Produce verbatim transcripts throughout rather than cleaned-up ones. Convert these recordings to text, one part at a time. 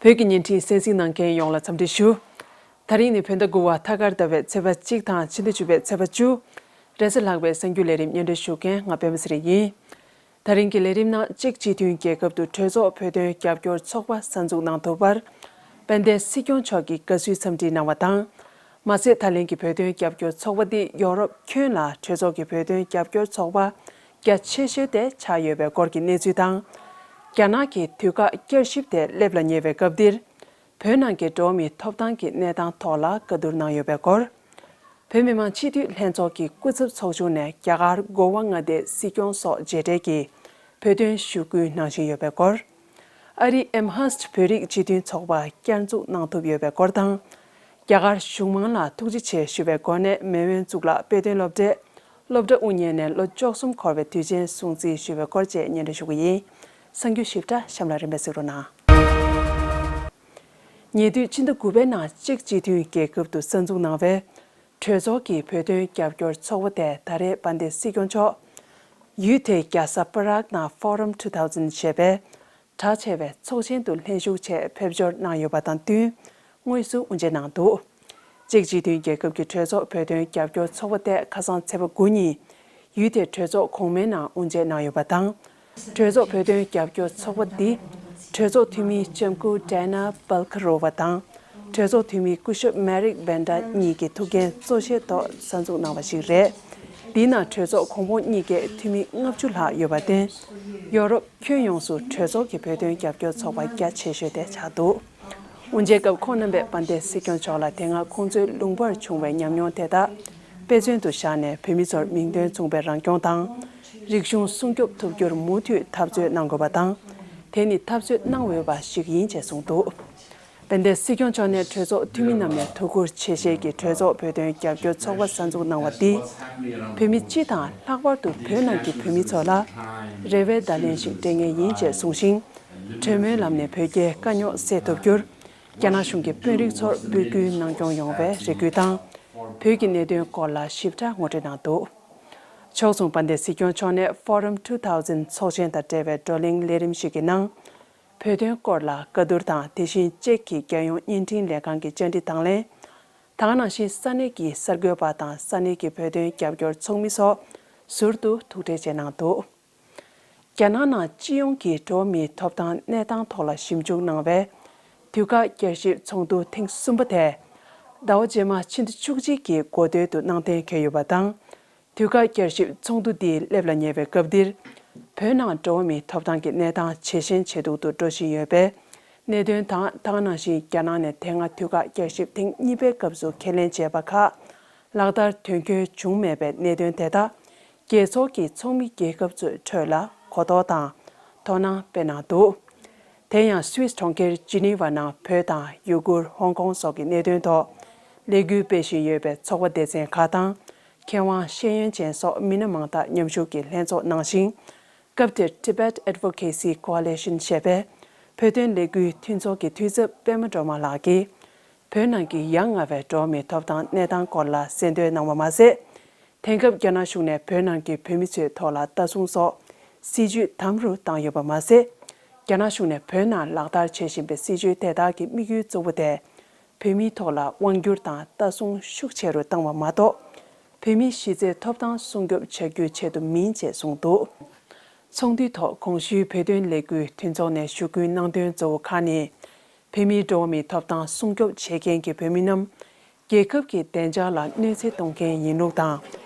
བོད་ཀྱི་བརྙན་འཕྲིན་གསན་གཟིགས་གནང་མཁན་ཡོངས་ལ་འཚམས་འདྲི་ཞུ། ད་རིང་ནི་བོད་ཟླ་དགུ་བ་ཐ་སྐར་ཟླ་བའི་ཚེས་པ་གཅིག་དང་ཕྱི་ཟླ་བཅུ་པའི་ཚེས་པ་བཅུ། རེས་གཟའ་ལྷག་པའི་གསར་འགྱུར་ལས་རིམ་སྙན་སྒྲོན་ཞུ་མཁན་ང་པད་མ་ཚེ་རིང་ཡིན། ད་རིང་གི་ལས་རིམ་ནང་ཅེཀ་སྤྱི་མཐུན་རྒྱལ་ཁབ་ཏུ་གྲོས་ཚོགས་བོད་དོན་རྒྱབ་སྐྱོར་ཚོགས་པ་གསར་འཛུགས་གནང་ཐུབ་པར། དཔལ་ལྡན་སྲིད་སྐྱོང་མཆོག་གིས་དགའ་བསུའི་འཚམས་འདྲི་གནང་བ་དང་། མ་ཟད་ད་ལན་གྱི་བོད་དོན་རྒྱབ་སྐྱོར་ཚོགས་པ་འདི་ཡོ་རོབ་ཁྱོན་ལ་གྲོས་ཚོགས་ཀྱི་བོད་དོན་རྒྱབ་སྐྱོར་ཚོགས་པ་རྒྱ་ཆེ་ཤོས་དེ་ཆགས་ཡོད་པའི་སྐོར་གྱི་གནས་ཚུལ་དང་། རྒྱ་ནག་གིས་དུས་བཀག་བསྐྱར་ཞིབ་དེ་སླེབས་ལ་ཉེ་བའི་སྐབས་འདིར། བོད་ནང་གི་འགྲོ་བ་མིའི་ཐོབ་ཐང་གི་གནས་སྟངས་ཐོག་ལ་བཀའ་བསྡུར་གནང་ཡོད་པའི་སྐོར། བོད་མི་མང་སྤྱི་འཐུས་ལྷན་ཚོགས་ཀྱི་སྐུ་ཚབ་ཚོགས་ཆུང་ནས་རྒྱ་གར་གོ་བ་མངའ་སྡེའི་སྲིད་སྐྱོང་སོགས་མཇལ་འཕྲད་ཀྱིས་བོད་དོན་ཞུ་སྐུལ་གནང་བཞིན་ཡོད་པའི་སྐོར། ཨ་རིའི་ཨེམ་ཧར་སི་བོད་རིགས་སྤྱི་མཐུན་ཚོགས་པ་བསྐྱར་འཛུགས་གནང་ཐུབ་ཡོད་པའི་སྐོར་དང་། རྒྱ་གར་གཞུང་མང་ལ་ཐུགས་རྗེ་ཆེ་ཞུ་བའི་སྒོ་ནས་མེས་དབོན་གཙུག་ལག་དཔེ་སྟོན་སློབ་གྲྭས་སློབ་གྲྭ་དབུ་བརྙེས་ནས་ལོ་བཅུ་གསུམ་འཁོར་བའི་དུས་ཆེན་སྲུང་བརྩི་ཞུ་བའི་སྐོར་བཅས་སྙན་སྒྲོན་ཞུ་གི་ཡིན། གསར་འགྱུར་ཞིབ་ཕྲ་གཤམ་ལ་རིམ་པས་གཟིགས་རོགས་གནང་། ཉེ་དུས་ཕྱི་ཟླ་དགུ་པའི་ནང་ཅེཀ་སྤྱི་མཐུན་རྒྱལ་ཁབ་ཏུ་གསར་འཛུགས་གནང་བའི་གྲོས་ཚོགས་ཀྱི་བོད་དོན་རྒྱབ་སྐྱོར་ཚོགས་པ་དེ་ད་རེས་དཔལ་ལྡན་སྲིད་སྐྱོང་མཆོག་ཡུལ་དེའི་རྒྱལ་ས་པ་རག་ནང་Forum two thousand ཞེས་པའི་གྲགས་ཆེ་བའི་ཚོགས་ཆེན་དུ་ལྷན་ཞུགས་ཆེད་ཕེབས་འབྱོར་གནང་ཡོད་པ་དང་བསྟུན་དངོས་སུ་དབུ་འབྱེད་གནང་འདུག་ཅེཀ་སྤྱི་མཐུན་རྒྱལ་ཁབ་ཀྱི་གྲོས་ཚོགས་བོད་དོན་རྒྱབ་སྐྱོར་ཚོགས་པ་དེ་ཁ་སང་ཚེས་པ་དགུ་ཉིན་ཡུལ་དེའི་གྲོས་ཚོགས་གོང་མའི་ནང་དབུ་འབྱེད་གནང་ཡོད་པ་དང་། གྲོས་ཚོགས་བོད་དོན་རྒྱབ་སྐྱོར་ཚོགས་པ་འདི་གྲོས་ཚོགས་འཐུས་མི་ལྕམ་སྐུ་Dana Balkarova དང་གྲོས་ཚོགས་འཐུས་མི་སྐུ་ཞབས་Marek Benda གཉིས་ཀྱི་ཐུགས་འགན་གཙོ་བཞེས་ཐོག་གསར་འཛུགས་གནང་བ་ཞིག་རེད། འདིའི་ནང་གྲོས་ཚོགས་གོང་འོག་གཉིས་ཀའི་འཐུས་མི་ལྔ་བཅུ་ལྷག་ཡོད་པར་བརྟེན། ཡོ་རོབ་ཁྱོན་ཡོངས་སུ་གྲོས་ཚོགས་ཀྱི་བོད་དོན་རྒྱབ་སྐྱོར་ཚོགས་པ་རྒྱ་ཆེ་ཤོས་དེ་ཆགས་འདུག་དབུ་འབྱེད་སྐབས་ཁོང་རྣམ་པས་དཔལ་ལྡན་སྲིད་སྐྱོང་མཆོག་ལ་དེ་སྔ་ཁོང་ཚོའི་ལུང་པར་བྱུང་བའི་ཉམས་མྱོང་དེ་དག་དཔེ་མཚོན་དུ་བཞག་ནས་བོད་མི་ཚོར་མིང་དོན་མཚུངས་པའི་རང་སྐྱོང་དང་། རིག་གཞུང་སྲུང་སྐྱོབ་ཐུབ་རྒྱུར་མུ་མཐུད་འཐབ་རྩོད་གནང་དགོས་པ་དང་། དེ་ནི་འཐབ་རྩོད་གནང་འོས་པ་ཞིག་ཡིན་ཅེས་གསུངས་འདུག་དཔལ་ལྡན་སྲིད་སྐྱོང་མཆོག་ནས་གྲོས་ཚོགས་འཐུས་མི་རྣམས་ནས་ཐུགས་ཁུར་ཆེ་བཞེས་ཀྱིས་གྲོས་ཚོགས་བོད་དོན་རྒྱབ་སྐྱོར་ཚོགས་པ་གསར་འཛུགས་གནང་བ་འདིས། བོད་མི་སྤྱི་དང་ལྷག་པར་དུ་བོད་ནང་གི་བོད་མི་ཚོ་ལ་རེ་བའི་བརྡ་ལན་ཞིག་སྤྲད་མཁན་ཡིན་ཅེས་གསུངས་ཤིང་། གྲོས་མོལ་ལམ་ནས་བོད་རྒྱའི་དཀའ་རྙོག་སེལ་ཐུབ་རྒྱུར། རྒྱ་ནག་གཞུང་གི་དཔོན་རིགས་ཚོར་འབོད་སྐུལ་གནང་སྐྱོང་ཡོང་བའི་རེ་སྐུལ་དང་། བོད་ཀྱི་གནད་དོན་སྐོར་ལ་ཞིབ་ཕྲ་ངོ་སྤྲོད་གནང་འདུག་ཕྱོགས་མཚུངས་དཔལ་ལྡན་སྲིད་སྐྱོང་མཆོག་ནས་Forum two thousand ཚོགས་ཆེན་དང་འབྲེལ་བའི་བགྲོ་གླེང་ལས་རིམ་ཞིག་གི་ནང་། བོད་དོན་སྐོར་ལ་བཀའ་བསྡུར་དང་། དེ་བཞིན་ཅེཀ་གི་རྒྱལ་ཡོངས་བརྙན་འཕྲིན་ལས་ཁང་གི་བཅར་འདྲི་དང་ལེན། ད་ག་ནང་བཞིན་ས་གནས་ཀྱི་གསར་འགོད་པ་དང་ས་གནས་ཀྱི་བོད་དོན་རྒྱབ་སྐྱོར་ཚོགས་མི་སོགས་ཟུར་དུ་ཐུག་འཕྲད་བྱས་གནང་འདུག་རྒྱ་ནག་ནང་སྤྱི་ཡོངས་ཀྱི་འགྲོ་བ་མིའི་ཐོབ་ཐང་གནས་སྟངས་ཐོག་ལ་ཞིབ་འཇུག་གནང་བའི་དུས་བཀག་བསྐྱར་ཞིབ་ཚོགས་འདུ་ཐེངས་གསུམ་པ་དེ་ཟླ་བ་རྗེས་མ་ཕྱི་ཟླ་བཅུ་གཅིག་གི་འགོ་སྟོད་དུ་གནང་གཏན་འཁེལ་ཡོད་པ་དང་། དུས་བཀག་བསྐྱར་ཞིབ་ཚོགས་འདུ་འདི་སླེབས་ལ་ཉེ་བའི་སྐབས་འདིར། བོད་ནང་འགྲོ་བ་མིའི་ཐོབ་ཐང་གི་གནས་སྟངས་ཇེ་ཞན་ཇེ་སྡུག་ཏུ་འགྲོ་བཞིན་ཡོད་པའི་གནད་དོན་དང་། ད་ག་ནང་བཞིན་རྒྱ་ནག་ནས་དེ་སྔ་དུས་བཀག་བསྐྱར་ཞིབ་ཐེངས་གཉིས་པའི་སྐབས་སུ་ཁས་ལེན་བྱས་པ་ཁག་ལག་བསྟར་དོན་འཁྱོལ་བྱུང་མེད་པའི་གནད་དོན་དེ་དག་རྒྱལ་ཚོགས་ཀྱི་ཚོགས་མི་རྒྱལ་ཁབ་ཚོའི་ཁྲོད་ལ་གོ་རྟོགས་དང་དོ་སྣང་སྤེལ་གནང་འདུག་དེ་ཡང་སུད་སི་གྲོང་ཁྱེར་ཇི་ནི་ཝ་ནང་བོད་དང་ཡུ་གུར། ཧོང་ཀོང་སོགས་ཀྱི་གནད་དོན་ཐོག་ལས་འགུལ་སྤེལ་བཞིན་ཡོད་པའི་ཚོགས་པ་སྡེ་ཚན་ཁག་དང་། མཁས་དབང་ཤེས་ཡོན་ཅན་སོགས་མི་སྣ་མང་དག་མཉམ་ཞུགས་ཀྱིས་ལྷན་ཚོགས་གནང་ཞིང་། སྐབས་དེར་Tibet Advocacy Coalition ཞེས་པའི་བོད་དོན་ལས་འགུལ་མཐུན་ཚོགས་ཀྱི་འཐུས་ཚབ་པད་མ་སྒྲོལ་མ་ལགས་ཀྱིས། བོད་ནང་གི་ཡ་ང་བའི་འགྲོ་བ་མིའི་ཐོབ་ཐང་གནས་སྟངས་སྐོར་ལ་གསལ་འདོན་གནང་བ་མ་ཟད། དེང་སྐབས་རྒྱ་ནག་གཞུང་ནས་བོད་ནང་གི་བོད་མི་ཚོའི་ཐོག་ལ་ལྟ་སྲུང་སོགས་སྲིད་ཇུས་དམ་རུ་བཏང་ཡོད་པ་མ་ཟད། རྒྱ་ནག་གཞུང་ནས་བོད་ནང་ལག་བསྟར་བྱེད་བཞིན་པའི་སྲིད་ཇུས་དེ་དག་གི་དམིགས་ཡུལ་གཙོ་བོ་དེ། བོད་མིའི་ཐོག་ལ་དབང་སྒྱུར་དང་ལྟ་སྲུང་ཤུགས་ཆེ་རུ་བཏང་བ་མ་གཏོགས། བོད་མིའི་གཞི་རྩའི་ཐོབ་ཐང་སྲུང་སྐྱོབ་བྱ་རྒྱུའི་ཆེད་དུ་མིན་ཅེས་གསུངས་འདུག་ཚོགས་འདུའི་ཐོག་གོང་ཞུས་བོད་དོན་ལས་འགུལ་མཐུན་ཚོགས་ནས་ཞུ་སྐུལ་གནང་དོན་གཙོ་བོ་ཁག་ནི། བོད་མིའི་འགྲོ་བ་མིའི་ཐོབ་ཐང་སྲུང་སྐྱོབ་བྱེད་མཁན་གྱི་བོད་མི་རྣམས། རྒྱལ་ཁབ་ཀྱི་བདེ་འཇགས་ལ་གནོད་འཚེ་གཏོང་མཁན་ཡིན་ལུགས་དང་།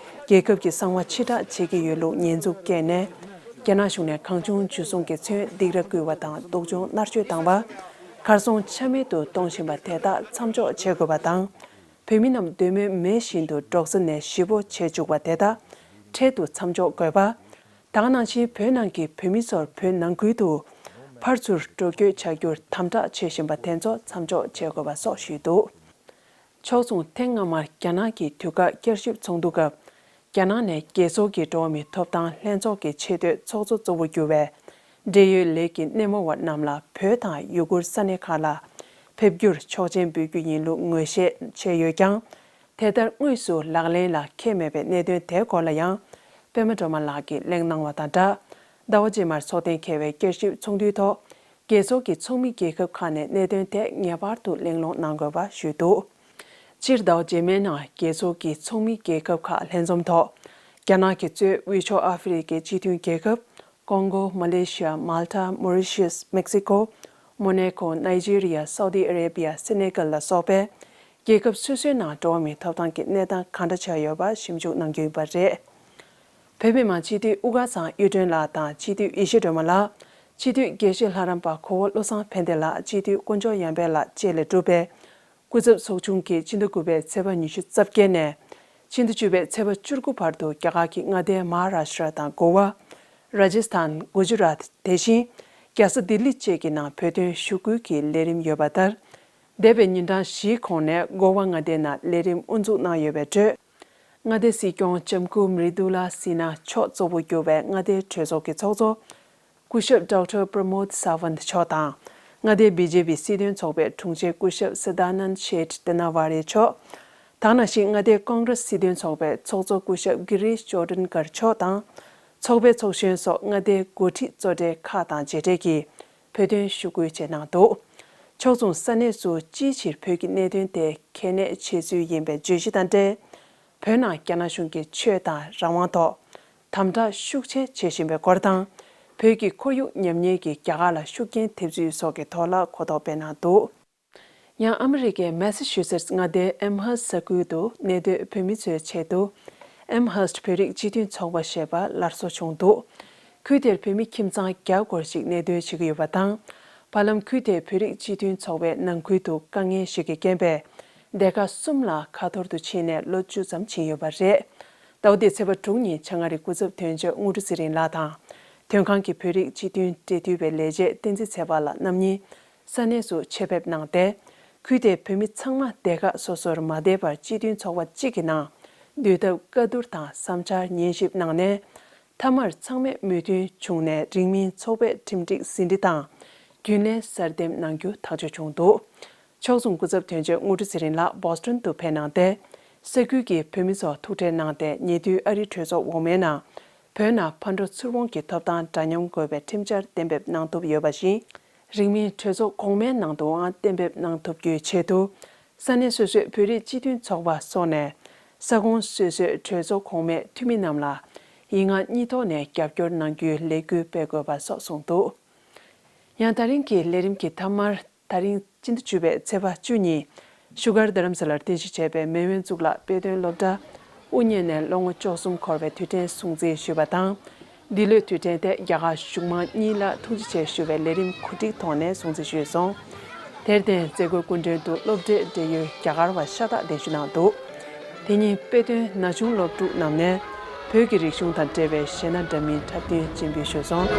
རྒྱལ་ཁབ་ཀྱི་གསང་བ་ཕྱིར་བསྒྲགས་བྱེད་ཀྱི་ཡོད་ལུགས་ཉེས་འཛུགས་བཀལ་ནས། རྒྱ་ནག་གཞུང་ནས་གང་བྱུང་ཇུས་གསུང་གིས་མཚོན་སྡིགས་ར་བསྐུལ་བ་དང་སྡུག་སྦྱོང་མནར་གཅོད་བཏང་བ། གར་སོང་ཆ་མེད་དུ་གཏོང་བཞིན་པ་དེ་དག་མཚམས་འཇོག་བྱེད་དགོས་པ་དང་། བོད་མི་རྣམས་འདོད་མོས་མེད་བཞིན་དུ་འབྲོག་ས་ནས་གཞིས་སྤོ་བྱེད་བཅུག་པ་དེ་དག་འཕྲལ་དུ་མཚམས་འཇོག་དགོས་པ། ད་ག་ནང་བཞིན་བོད་ནང་གི་བོད་མི་ཚོར་བོད་ནང་ཁུལ་དུ་ཕར་ཚུར་འགྲོ་སྐྱོད་བྱ་རྒྱུར་དམ་དྲག་བྱེད་བཞིན་པ་དེ་ཚོ་མཚམས་འཇོག་བྱེད་དགོས་པ་སོགས་ཞུས་འདུག་ཕྱོགས་མཚུངས་ཐེངས་སྔ་མར་རྒྱ་ནག་གི་དུས་བཀག་བསྐྱར་ཞིབ་ཚོགས་འདུ་སྐབས། རྒྱ་ནག་ནས་རྒྱལ་ཚོགས་ཀྱི་འགྲོ་བ་མིའི་ཐོབ་ཐང་ལྷན་ཚོགས་ཀྱི་ཆེས་མཐོའི་ཚོགས་གཙོ་གཙོ་བོར་གྱུར་བའི་འབྲེལ་ཡོད་ལས་ཀྱི་སྣེ་མོ་བ་རྣམས་ལ་བོད་དང་ཡུ་གུར་ས་གནས་ཁག་ལ་ཕེབས་རྒྱུར་ཆོག་མཆན་འབུལ་རྒྱུ་ཡིན་ལུགས་ངོས་བཞེས་བྱས་ཡོད་ཀྱང་། དེ་ལྟར་དངོས་སུ་ལག་ལེན་ལ་འཁེལ་མེད་པའི་གནད་དོན་དེའི་སྐོར་ལ་ཡང་། པད་མ་སྒྲོལ་མ་ལགས་ཀྱིས་གླེང་གནང་བ་དང་སྦྲགས། ཟླ་བ་རྗེས་མར་ཚོགས་གཏན་འཁེལ་བའི་བསྐྱར་ཞིབ་ཚོགས་འདུའི་ཐོག་རྒྱལ་ཚོགས་ཀྱི་ཚོགས་མི་རྒྱལ་ཁབ་ཁག་ནས་གནད་དོན་ཐད་ངེས་པར་དུ་གླེང་སློང་གནང་དགོས་པ་ཞུས་འདུག་སྤྱིར་ཟླ་བ་རྗེས་མའི་ནང་རྒྱལ་ཚོགས་ཀྱི་ཚོགས་མི་རྒྱལ་ཁབ་ཁག་ལྷན་འཛོམས་ཐོག་རྒྱ་ནག་གིས་གཙོས་དབུས་ཕྱོགས་ཨ་ཧྥེ་རི་ཁའི་སྤྱི་མཐུན་རྒྱལ་ཁབ་ཀོང་གོ། མ་ལེ་ཤི་ཡ། མཱལ་ཏཱ། མོ་རི་ཤི་ཡས། མེག་སི་ཀོ། མོ་ནེ་ཀོ། ནཱི་ཇི་རི་ཡ། སའུ་ཏི་ཨ་རེ་བི་ཡ། སེ་ནེ་གལ་ལ་སོགས་པའི་རྒྱལ་ཁབ་སོ་སོའི་ནང་འགྲོ་བ་མིའི་ཐོབ་ཐང་གི་གནས་སྟངས་གང་འདྲ་ཆགས་ཡོད་པ་ཞིབ་འཇུག་གནང་རྒྱུ་ཡིན་པ་རེད། བོད་མི་མང་སྤྱི་འཐུས་དབུ་དཀར་ཚང་གཡུ་སྒྲོན་ལགས་དང་སྤྱི་འཐུས་ཡེ་ཤེས་སྒྲོལ་མ་ལགས། སྤྱི་འཐུས་དགེ་བཤེས་ལྷ་རམས་པ་གོ་བོ་བློ་བཟང་ཕན་བདེ་ལགས། སྤྱི་འཐུས་དཀོན་མཆོག་ཡར་འཕེལ་ལགས་བཅས་ལས་གྲུབ་པའི་སྐུ་ཚབ་ཚོགས་ཆུང་གིས་ཕྱི་ཟླ་དགུ་པའི་ཚེས་པ་ཉི་ཤུ་རྩ་བརྒྱད་ནས་ཕྱི་ཟླ་བཅུ་པའི་ཚེས་པ་བཅུ་དགུ་བར་དུ་རྒྱ་གར་གྱི་མངའ་སྡེ་མ་ཧཱ་རཱ་ཤི་ཏྲ་དང་གོ་ཝ། རཱ་ཇི་སི་ཐན། གུ་ཇུ་རཱཏ། དེ་བཞིན་རྒྱལ་ས་ལྡི་ལི་བཅས་ཀྱི་ནང་བོད་དོན་ཞུ་སྐུལ་གྱི་ལས་རིམ་ཡོད་པ་ལྟར། འདས་པའི་ཉིན་གྲངས་བཞིའི་གོང་ནས་གོ་ཝ་མངའ་སྡེའི་ནང་ལས་རིམ་དབུ་འཛུགས་གནང་ཡོད་པའི་ཁྲོད། མངའ་སྡེའི་སྲིད་སྐྱོང་ལྕམ་སྐུ་མྲི་དུ་ལ་སི་ན་མཆོག་གཙོ་བོ་གྱུར་བའི་མངའ་སྡེའི་གྲོས་ཚོགས་ཀྱི་ཚོགས་གཙོ་སྐུ་ཞབས་ཌོག་ཊར་པྲ་མོད་སཱ་ཝན་མཆོག་དང་། མངའ་སྡེའི་བི་ཇེ་པི་སྲིད་དོན་ཚོགས་པའི་དྲུང་ཆེ་སྐུ་ཞབས་སི་ཏཱ་ནན་ཤེད་ཏི་ན་ཝ་རེ་མཆོག་དེ་ནང་བཞིན་མངའ་སྡེའི་ཀོང་གྲེས་སྲིད་དོན་ཚོགས་པའི་ཚོགས་གཙོ་སྐུ་ཞབས་གྷི་རིཤ་ཅོར་ཌན་གར་མཆོག་དང་། ཚོགས་པའི་ཚོགས་གཞོན་སོགས་མངའ་སྡེའི་འགོ་ཁྲིད་གཙོ་གྲས་ཁག་དང་མཇལ་འཕྲད་ཀྱིས་བོད་དོན་ཞུ་སྐུལ་བཅས་གནང་འདུག་ཕྱོགས་མཚུངས་ས་གནས་སུ་ཅིའི་ཕྱིར་བོད་ཀྱི་གནད་དོན་དེ་གལ་གནད་ཆེ་ཚུལ་ཡིན་པའི་བརྗོད་གཞི་དང་འབྲེལ། བོད་ནང་རྒྱ་ནག་གཞུང་གིས་ཆོས་དང་རང་དབང་ཐོག་དམ་དྲག་ཤུགས་ཆེ་བྱེད་བཞིན་པའི་སྐོར་དང་། བོད་ཀྱི་ཁོར་ཡུག་ཉམས་ཉེས་ཀྱིས་རྒྱ་གར་ལ་ཤུགས་རྐྱེན་ཐེབས་ཚུལ་སོགས་ཀྱི་ཐོག་ལ་གོ་རྟོགས་སྤེལ་གནང་འདུག་ཡང་ཨ་མི་རི་ཀའི་མེ་སི་ཆུ་སེ་ཊི་སི་མངའ་སྡེའི་ཨེམ་ཧར་སི་ས་ཁུལ་དུ་གནས་སྡོད་བོད་མི་ཚོའི་ཆེད་དུ་ཨེམ་ཧར་སི་བོད་རིགས་སྤྱི་མཐུན་ཚོགས་པ་ཞེས་པ་སླར་གསོ་བྱུང་འདུག་ཁུལ་དེར་བོད་མི་ཁྱིམ་ཚང་བརྒྱ་སྐོར་ཞིག་གནས་སྡོད་བྱེད་ཀྱི་ཡོད་པ་དང་། བར་ལམ་ཁུལ་དེའི་བོད་རིགས་སྤྱི་མཐུན་ཚོགས་པའི་ནང་ཁུལ་དུ་དཀའ་ངལ་ཞིག་གི་རྐྱེན་པས། སྡེ་ཁག་གསུམ་ལ་ཁ་ཐོར་དུ་ཕྱིན་ནས་ལོ་བཅུ་ཙམ་ཕྱིན་ཡོད་པ་རེད། ཟླ་བ་འདིའི་ཚེས་པ་དྲུག་ཉིན་བྱང་ཨ་རིའི་སྐུ་ཚབ་དོན་གཅོད་དངོས་གྲུབ་ཚེ་རིང་ལགས་དང་། དོན་ཁང་གི་བོད་རིགས་སྤྱི་མཐུན་འབྲེལ་མཐུད་པའི་ལས་བྱེད་བསྟན་འཛིན་ཚེ་དཔག་ལགས་རྣམ་གཉིས་ས་གནས་སུ་ཆེད་ཕེབས་གནང་སྟེ། ཁུལ་དེའི་བོད་མི་ཚང་མ་སྡེ་ཁག་སོ་སོར་མ་བསྡད་པར་སྤྱི་མཐུན་ཚོགས་པ་གཅིག་གི་ནང་སྡོད་ཐབས་བཀའ་བསྡུར་དང་བསམ་འཆར་ཉན་ཞིབ་གནང་ནས། མཐའ་མར་ཚང་མས་མོས་མཐུན་བྱུང་ནས་རིང་མིན་ཚོགས་པའི་ཁྲིམས་སྒྲིག་ཟིན་བྲིས་དང་རྒྱུན་ལས་གསར་འདེམས་གནང་རྒྱུ་ཐག་གཅོད་བྱུང་འདུག་ཕྱོགས་མཚུངས་སྐུ་ཚབ་དོན་གཅོད་དངོས་གྲུབ་ཚེ་རིང་ལགས་བོ་སི་ཊོན་དུ་ཕེབས་གནང་སྟེ། ས་ཁུལ་གྱི་བོད་མི་ཚོར་ཐུག་འཕྲད་གནང་སྟེ། ཉེ་དུས་ཨ་རིའི་གྲོས་ཚོགས་འོག་མའི་ནང་བོད་ནང་ཕར་འགྲོ་ཚུར་འོང་གི་ཐོབ་ཐང་འདྲ་མཉམ་དགོས་པའི་ཁྲིམས་འཆར་གཏན་འབེབས་གནང་ཐུབ་ཡོད་པ་བཞིན། རིང་མིན་གྲོས་ཚོགས་གོང་མའི་ནང་དུའང་གཏན་འབེབས་གནང་ཐུབ་རྒྱུའི་ཆེད་དུ། ས་གནས་སོ་སོའི་བོད་རིགས་སྤྱི་མཐུན་ཚོགས་པ་སོགས་ནས་ས་ཁོངས་སོ་སོའི་གྲོས་ཚོགས་གོང་མའི་འཐུས་མི་རྣམས་ལ་ཡིག་ངག་གཉིས་ཐོག་ནས་རྒྱབ་སྐྱོར་གནང་རྒྱུའི་ལས་འགུལ་སྤེལ་དགོས་པ་སོགས་གསུངས་འདུག་ཡང་ད་རིང་གི་ལས་རིམ་གྱི་མཐའ་མར། ད་རིང་སྤྱི་ཟླ་བཅུ་པའི་ཚེས་པ་བཅུ་ཉིན་བཞུགས་སྒར་རྡ་རམ་ས་ལར་རྟེན་གཞི་བྱས་པའི་མེས་དབོན་གཙུག་ལག་དཔེ་སྟོན་སློབ་གྲྭ་དབུ་བརྙེས་ནས་ལོ་ངོ་བཅུ་གསུམ་འཁོར་བའི་དུས་དྲན་སྲུང་བརྩི་ཞུས་པ་དང་། འདི་ལོའི་དུས་དྲན་ཐད་རྒྱ་གར་གཞུང་མང་གཉིས་ལ་ཐུགས་རྗེ་ཆེ་ཞུ་བའི་ལས་རིམ་གོ་སྒྲིག་ཐོག་ནས་སྲུང་བརྩི་ཞུས་སོང་། དེར་བརྟེན་མཛད་སྒོའི་སྐུ་མགྲོན་དུ་སློབ་གྲྭའི་འབྲེལ་ཡོད་རྒྱ་གར་བ་ཤ་སྟག་གདན་ཞུ་གནང་འདུག་དེ་ཉིན་དཔེ་སྟོན་ན་ཆུང་སློབ་ཕྲུག་རྣམས་ནས་བོད་ཀྱི་རིག་གཞུང་དང་འབྲེལ་བའི་གཞས་སྣ་འདྲ་མིན་འཁྲབ་སྟོན་སྤྱན་འབུལ་ཞུས་སོང་།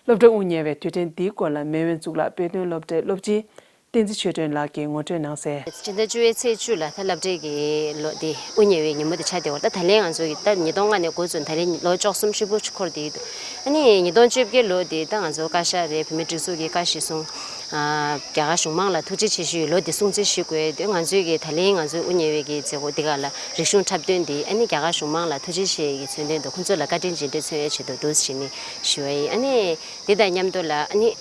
སློབ་གྲྭ་དབུ་བརྙེས་པའི་དུས་དྲན་འདིའི་སྐོར་ལ་མེས་དབོན་གཙུག་ལག་དཔེ་སྟོན་སློབ་གྲྭའི་སློབ་སྤྱི་བསྟན་འཛིན་ཆོས་སྒྲོན་ལགས་ཀྱིས་ངོ་སྤྲོད་གནང་གསལ། སྤྱི་ཟླ་བཅུ་པའི་ཚེས་བཅུ་ལ་ད་སློབ་གྲྭའི་གི་ལོ་འདི་དབུ་བརྙེས་པའི་ཉིན་མོ་དེ་ཆགས་བསྡད་ཡོད་རེད། ད་ད་ལན་ང་ཚོ་གི་ད་ཉིས་སྟོང་ལྔ་ནས་འགོ་བཙུགས་ད་ལན་ལོ་བཅུ་གསུམ་ཧྲིལ་པོ་འཁོར་བསྡད་ཡོད་འདུག་ཨ་ནི་ཉིས་སྟོང་བཅོ་བརྒྱད་ལོ་འདི་ད་ང་ཚོ་བཀའ་ཤག་རེད། བོད་མིའི་སྒྲིག་འཛུགས་ཀྱི་བཀའ་བཞིན་བཟུང་། ཨ་རྒྱ་གར་གཞུང་མང་ལ་ཐུགས་རྗེ་ཆེ་ཞུའི་ལོ་འདི་སྲུང་བརྩི་ཞུ་དགོས་འདུག་ང་ཚོའི་གི་ད་ལན་ང་ཚོའི་དབུ་བརྙེས་པའི་གི་མཛད་སྒོ་འདི་ག་ལ་རིག་གཞུང་འཁྲབ་སྟོན་འདི་ཨ་ནི་རྒྱ་གར་གཞུང་མང་ལ་ཐུགས་རྗེ་ཆེ་གི་མཚོན་དོན་དུ་ཁོང་ཚོ་ལ་བཀའ་དྲིན་རྗེས་དྲན་མཚོན་ཡ་ཆེད་དུ་འདུག་ཟེར་ནས་ཞུ་བ་ཡིན། ཨ་ནི་འདི་དང་མཉམ་དུ་ལ་ཨ་ནི་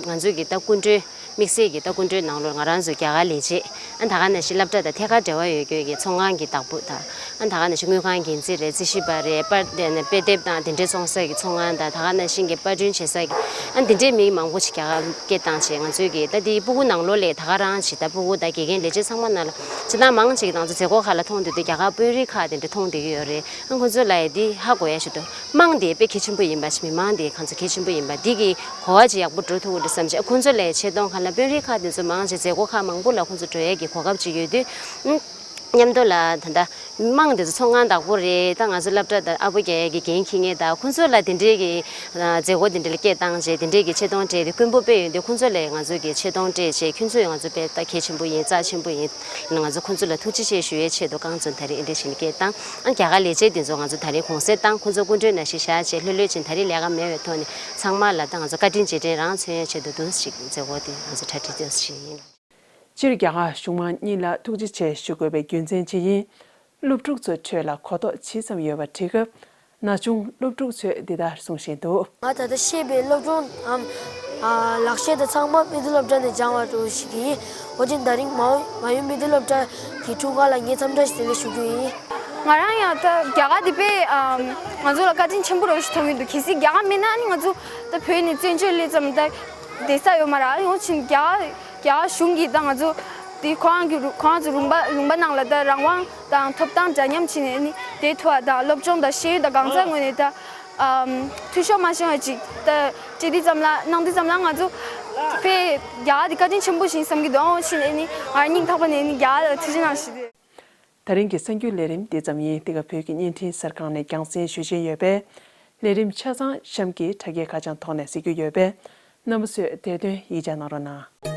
ང་ཚོའི་གི་ད་སྐུ་མགྲོན། དམིགས་བསལ་གྱི་ད་སྐུ་མགྲོན་ནང་ལོགས་ང་རང་ཚོ་རྒྱ་གར་ལས་བྱེད། ཨ་ད་ག་ནང་བཞིན་སློབ་གྲྭ་དང་ཐད་ཀར་འབྲེལ་བ་ཡོད་མཁན་གྱི་ཚོང་ཁང་གི་བདག་པོ་དང་། ཨ་ད་ག་ནང་བཞིན་དངུལ་ཁང་འགན་འཛིན་རེད། རྩིས་ཞིབ་པ་རེད། པར་དེ་ནས་དཔེ་དེབ་དང་དེ་འདྲའི་བཙོང་ས་གི་ཚོང་ཁང་དང་། ད་ག་ནང་བཞིན་གྱི་པར་སྐྲུན་བྱེད་ས་གི། ཨ་དེ་འདྲའི་མི་མང་པོ་ཞིག་རྒྱ་གར་སྐད་བཏང་བྱས། ང་ཚོའི་གི་ད་དེ་སྤུ་གུ་ནང་ལོགས་ལས་ད་ག་རང་ཞིག་ད་སྤུ་གུ་དང་དགེ་རྒན་ལས་བྱེད་ཚང་མ་ནང་ལ་སྤྱིར་བཏང་མང་ཅིག་ང་ཚོ་མཛད་སྒོ་ཁག་ལ་མཐོང་དུས་དེ་རྒྱ་གར་དཔོན་རིགས་ཁག་དེ་འདྲ་མཐོང་བསྡད་ཀྱི་ཡོད་རེད། ཨ་ཁོ་ཚོ་ལ་ཡ་འདི་ཧ་གོ་ཡ་ཞིག་འདུག་དམངས་དེ་དཔེ་གལ་ཆེན་པོ་ཡིན་པ་ཞིག་མི་མང་དེ་གང་ཚོ་གལ་ཆེན་པོ་ཡིན་པ་འདི་གི་གོ་བ་ཅིག་ཡག་པོ་འགྲོ་ཐུབ་ཀྱི་རེད་བསམ་བྱས། ཁོང་ཚོ་ལ་ཆེད་གཏོང་ག་ལ་དཔོན་རིགས་ཁག་དེ་ཚོ་མང་ཆེ་མཛད་སྒོ་ཁག་མང་པོ་ལ་ཁོང་ཚོ་འགྲོ་ཡས་ཀྱི་གོ་སྐབས་ཅིག་ཡོད་དུས། ཨུམ། མཉམ་དུ་ལ་ད་ལྟ་དམངས་དེ་ཚོ་ཚོང་ཁང་བདག་པོ་རེད། ད་ང་ཚོ་སློབ་གྲྭ་དང་ཨ་པོ་རྒྱག་ཡས་ཀྱི་འགན་འཁྱེར་མཁན་དང་། ཁོང་ཚོ་ལ་དེ་འདྲའི་གི་མཛད་སྒོ་དེ་འདྲ་ལ་སྐད་བཏང་བྱས། དེ་འདྲའི་གི་ཆེད་གཏོང་སྤྲད་དེ་དཀོན་པོ་དཔེ་ཡོད་དུས། ཁོང་ཚོ་ལ་ང་ཚོ་གི་ཆེད་གཏོང་སྤྲད་བྱས། ཁྱོད་ཚོས་ང་ཚོ་དཔེ་ད་གལ་ཆེན་པོ་ཡིན། རྩ་ཆེན་པོ་ཡིན། ང་ཚོ་ཁོང་ཚོ་ལ་ཐུགས་རྗེ་ཆེ་ཞུ་ཡས་ཆེད་དུ་རྐང་བཙུན་ད་རེས་འདི་འདྲ་བྱས་ནས་སྐད་བཏང་། ཨ་རྒྱ་གར་ལས་བྱེད་དེ་ཚོ་ང་ཚོ་ད་རེས་གུང་སེང་བཏང་། ཁོང་ཚོ་སྐུ་མགྲོན་ནང་བཞིན་བཞག་བྱས། ལྷོད་ལྷོད་བྱས་ད་རེས་ལས་ཀ་མེད་པའི་ཐོག་ནས་ཚང་མ་ལ་ད་ང་ཚོ་བཀའ་དྲིན་རྗེས་དྲན་རང་མཚོན་ཡས་ཆེད་དུ་འདུག་ཅིག་མཛད་སྒོ་དེ་ང་ཚོ་གྲ་སྒྲིག་ཏོག་ཙམ་བྱས་ཡིན། སྤྱིར་རྒྱ་གར་གཞུང་མང་གཉིས་ལ་ཐུགས་རྗེ་ཆེ་ཞུ་དགོས་པའི་རྒྱུ་མཚན་ཅི་ཡིན། སློབ་ཕྲུག་ཚོའི་ཁྲོད་ལ་གོ་རྟོགས་ཇི་ཙམ་ཡོད་པ་དྲིས་སྐབས། ན་ཆུང་སློབ་ཕྲུག་ཚོས་འདི་ལྟར་གསུང་བཞིན་འདུག། ང་ད་ལྟ་ཤེས་པའི་སློབ་སྦྱོང་ཨམ་ཨ་ལག་ཤེས་དེ་ཚང་མ་མི་སྡེ་སློབ་གྲྭ་ནས་སྦྱངས་པ་འདྲ་བོ་ཞིག་ཡིན། འོ་ཅིན་ད་རིང་མ་འོ་མ་ཡུམ་མི་སྡེ་སློབ་གྲྭ་གི་འཁྲུངས་སྐར་ལ་ངས་འཚམས་འདྲི་ཞུ་དེ་ལས་ཞུ་རྒྱུ་ཡིན། ང་རང་ཡང་ད་རྒྱ་གར་འདི་དཔེ་ཨམ་ང་ཚོ་ལ་བཀའ་དྲིན་ཆེན་པོ་རང་ཞིག་མཐོང་གི་འདུག། གལ་སྲིད་རྒྱ་གར་མེད་ན་ནི་ང་ཚོ་ད་བོད་ནས་བཙན་བྱོལ་སླེབས་ཙམ་ད་བསྡད་ས་ཡོད་མ་རེད། འོ་ཅིན་རྒྱ་གར་རྒྱ་གར་གཞུང་གིས་ད་ང་ཚོ་དེ་ཁོ་རང་གི་རུ་ཁོ་རང་ཚོ་ལུང་པ་ལུང་པ་ནང་ལ་ད་རང་དབང་དང་ཐོབ་ཐང་འདྲ་མཉམ་བྱས་ནས་ནི་དེ་ཐུབ་པ་དང་སློབ་སྦྱོང་དང་ཤེས་ཡོན་དང་གང་ཟག་ངོས་ནས་ད་ཨམ་འཐུས་ཤོར་མ་བྱུང་བ་ཅིག་ད་བྱེད་དུས་ཙམ་ལ་གནང་དུས་ཙམ་ལ་ང་ཚོ་དཔེ་རྒྱ་གར་དེ་བཀའ་དྲིན་ཆེན་པོ་ཞིག་བསམ་གྱི་འདུག། འོ་ཕྱིན་ནས་ནི་ང་སྙིང་ཐག་པ་ནས་ནི་རྒྱ་གར་ལ་ཐུགས་རྗེ་གནང་ཞུ་དེ། ད་རིང་གི་གསར་འགྱུར་ལས་རིམ་འདི་ཙམ་ཡིན། འདི་ག་བོད་ཀྱི་བརྙན་འཕྲིན་གསར་ཁང་ནས་རྒྱང་སྲིང་ཞུ་བཞིན་ཡོད་པས། ལས་རིམ་ཆ་ཚང་གཤམ་གྱི་དྲ་རྒྱའི་ཁ་བྱང་ཐོག་ནས་གཟིགས་རྒྱུ་ཡོད་པས། རྣམ་པ་ཚོས་དེ་དོན་ཡིད་ཆེས་གནང་རོགས་གནང་།